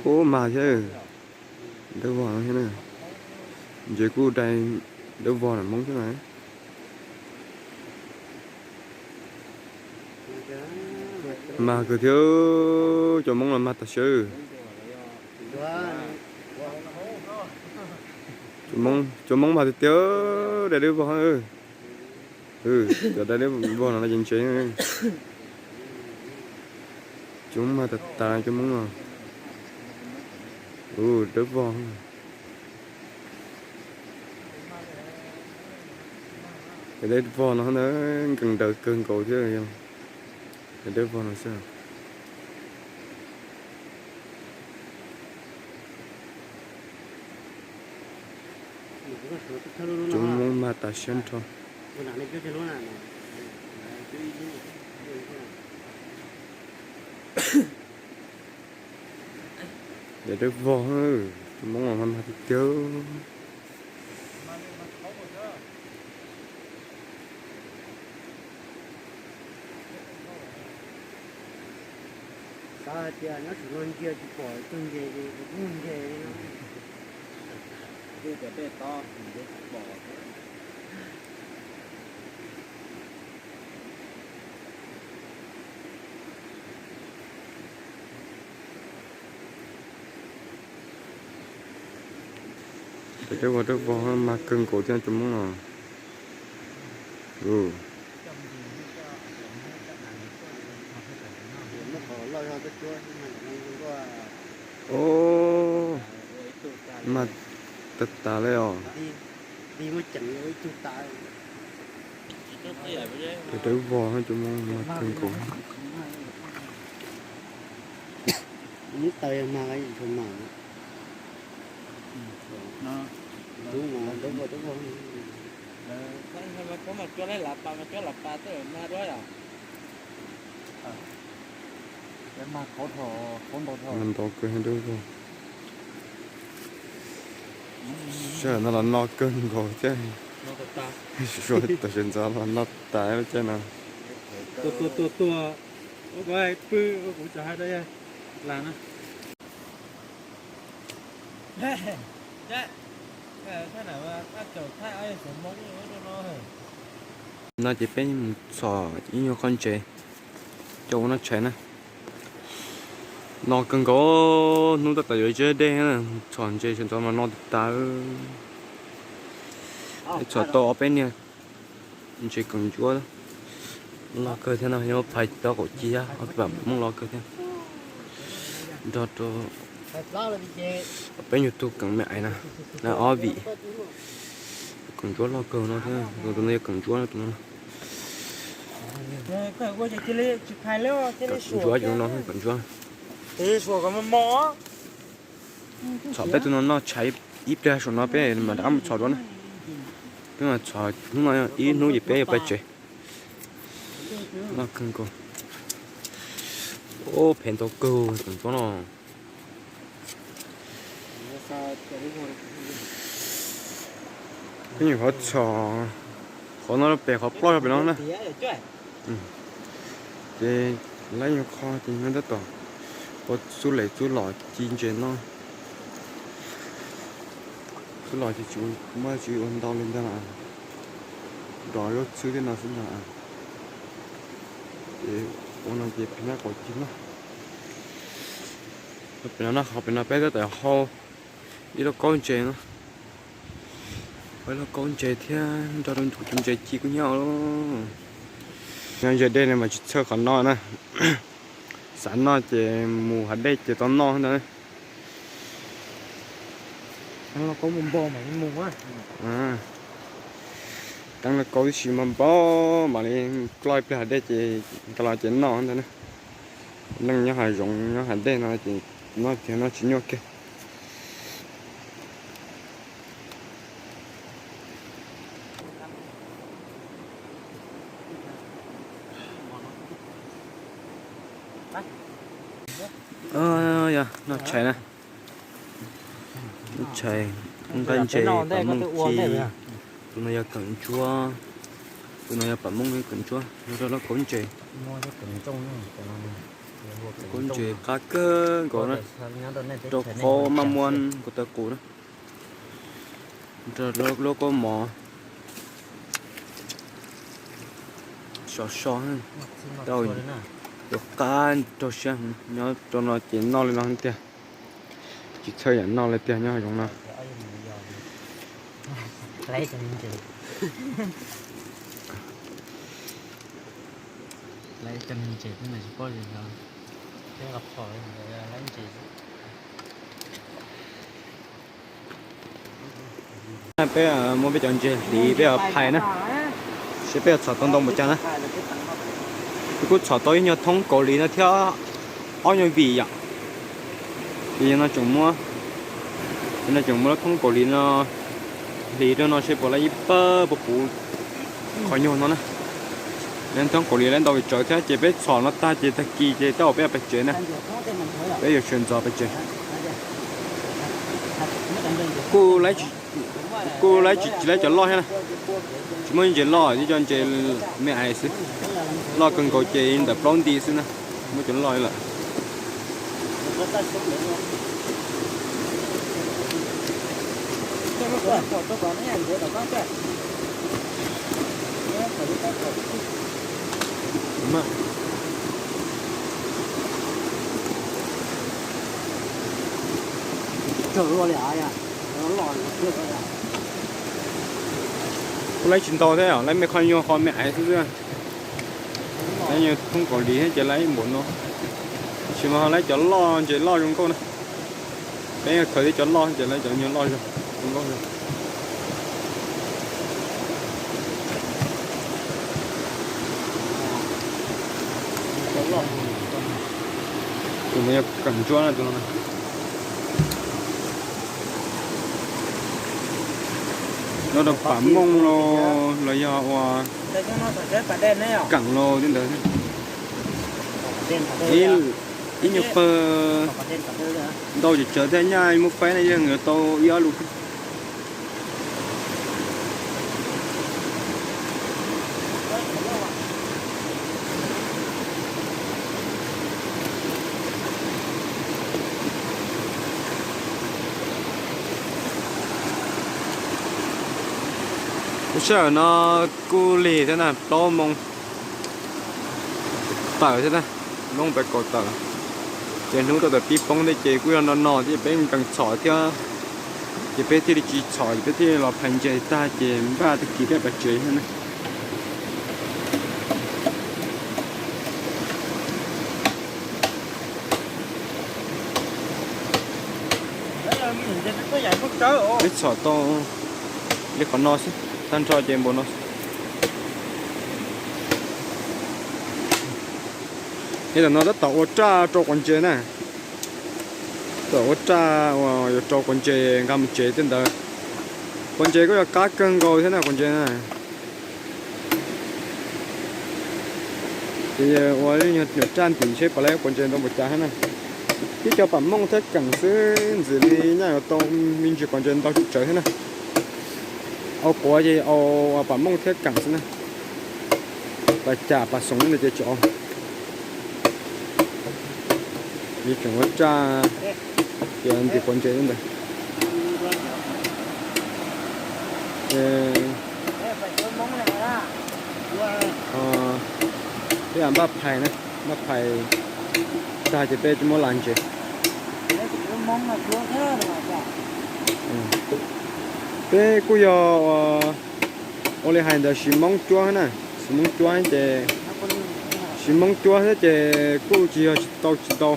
Ub, mag thiab, dawb vog no thiab na. Ntses kuj dai dawb vog ntawm Hmoob thiab na. Mag kawg thiab, cov Hmoob los mag tas siab. Cov Hmoob mag tiag tiag, dai dawb vog. Cov dai dawb vog no ces ntses. Cov Hmoob mag tas tas cov Hmoob no. Dawb vog. Cov dawb vog no ntawd nkees daws kawg nkaus thiab. Cov dawb vog no xwb. Cov Hmoob mag tas siab nrho. Cov dawb vog, cov Hmoob los mag mag tiag tiag. Xav hais tias nyob tsis muaj ntses tsis pom tug ntses ces kuv muaj ntses li no. Cov dej tob ntses tsis pom. Cov dawb vog, dawb vog mag kawg nkaus thiab cov Hmoob no. Mag tas tas li os. Cov dawb vog cov Hmoob mag kawg nkaus. Mag ntau kawg, dawb vog. Sij hawm no los no kawg nkaus thiab. Suav tam sim ntxov los no tas caij no. Tuaj tuaj tuaj, ua koj pw, kuv tsis hais dab tsi na. No ces peb mus txhom ib nyuag qho ntses coj ua noj tshais na. No kawg nkaus, hnub tab tom yuav zeb dej, txhom ntses sawv ntxov mas no tas tas. Txhom tau ob peb niag ntses koom ntsuab loj kawg thiab no, yog phais tau kaum ci, ob peb pam Hmoob loj kawg thiab. Nrog rau peb nyuag tug koom me ais na, ob vim. Koom ntsuab loj kawg no thiab, tus no yog koom ntsuab, tus no. Koom ntsuab, tus no koom ntsuab. Txhom peb tus no noj tshais ib pliag, saum no peb mam rov qab mus txhom dua na. Peb mam txhom hnub no, ib hnub ces peb yuav pais tsev. Loj kawg nkaus. Ub, phem ntau kawg koom ntsuab no. Peb nyuam qhuav txhom qhov no pem qhov ploj pem no na. Ces lawv nyuag qho ces nyob tab tom ua txuj lem txuj lom ci ntses no. Txuj lom ces tsis muaj tsis ua ntau li ntag, nrog zaub txhwb tej no xwb ntag. Ces ua no ces peb nyob qhov ci no. Pem no na, qhov pem no peb tab tom hau ib lauj kaub ntses no. Hau ib lauj kaub ntses thiab nrog rau ntug tus ntses ci kuj nyob. Nyob ze dej no mas tsis txhawj qhov noj na. Xav noj ces mus hav dej ces tau noj ntag. Teeb lauj kaub tib si mas npau mam li ploj ib pliag hav dej ces nqa los ces noj ntag na. Leej nyob hav zoov nyob hav dej no ces noj tiag noj tsis nyuaj kiag. Yog noj tshais na. Noj tshais, nqaij ntses, pam mooj ci. Tus no yog kawm ntsuab, tus no yog pam mooj kawm ntsuab, no rau lauj kaub ntses. Khaub ncaws qab kawg nkaus na, rau qhov maj muab nkaus taw qus na, nrog lub kaub mom sov so, rau qab rau siab. Nyob rau no ces noj li no tiag, tsis txhawj yam noj li tiag nyob zoo no. Peb muab peb cov ntses hliv peb phais na, seb peb yuav txhom tau ntau npaum cas na. Peb kuj txhom tau ib nyuag thoob kaus lis no thiab ob nyuag vim yom. Ces no tseem muab, no tseem muab lub thoob kaus lis no hliv rau no seb puas lawv ib pawg puas puv qhov nyuag no na. Lawv thoob kaus lis lawv ntau tsawv thiab ces peb txhom no tag ces tag kis ces tab tom peb pais tsev na. Peb yuav sawv ntxov pais tsev. Kuj, kuj tsis, tsis laib cov loj thiab na. Tsis muaj ntses loj, tib co ntses me ais xwb. Loj kawg nkaus ces ntawm plaub nti xwb na. Muaj cov loj lawm. Kuj laib tsis ntau thiab, laib me qhov nyuag qhov me aiv xwb xwb. Laib nyuag thoob kaus lis thiab ces laib npaum no. Tab sis mas ho laib cov loj ntses loj zoo nkauj na. Peb khaws tib cov loj ces laib cov nyuag loj zoo, zoo nkauj zoo. Tus no yog kam ntsuab na, tus no. Nyob rau pam mooj los yog ua kam los tej ntawd. Ib nyuag pawg ntau ces tsawv thiab, nyaj muab faib na yeej yuav tau ib ob lub. Lub sij hawm no kuj lig thiab na, plaub moos tawm thiab na, loob peb kaum tawm. Ces hnub tau tawm pib poob thiab ces kuj yog no no thiab peb nkees txhom thiab. Ces peb thiaj li tsis txhom ces peb thiaj li los phais ntses tag ces npaj tag kis peb pais tsev thiab na. Peb txhom tau li qhov no xwb, tag nrho ces npaum no. Ces tam no tab tom ua raj rau quav ntses na. Tab tom ua raj uas yuav rau quav ntses nqa mus tsev tej ntawd. Quav ntses kuj yog qab kawg nkaus thiab na quav ntses na. Ces ua nyuag raj ntim seb puas laib quav ntses ntau npaum cas thiab na. Tib co pam mooj thiab keem xwb ntxim li nyaj yuav tau me ntsis quav ntses ntau tsawv thiab na. Au quav ces au pam mooj thiab keem xwb na. Pas cam pas xoov ntawd ces tsis au. Yuav tseem ua raj, ces ntim quav ntses ntawd. Peb npaj phais na, npaj phais tag ces peb muab la ntses. Peb kuj yog ua li hais ntawd, siv moob cuab na, siv moob cuab ces, siv moob cuab thiab ces kuj tsis yog tsis tau tsis tau.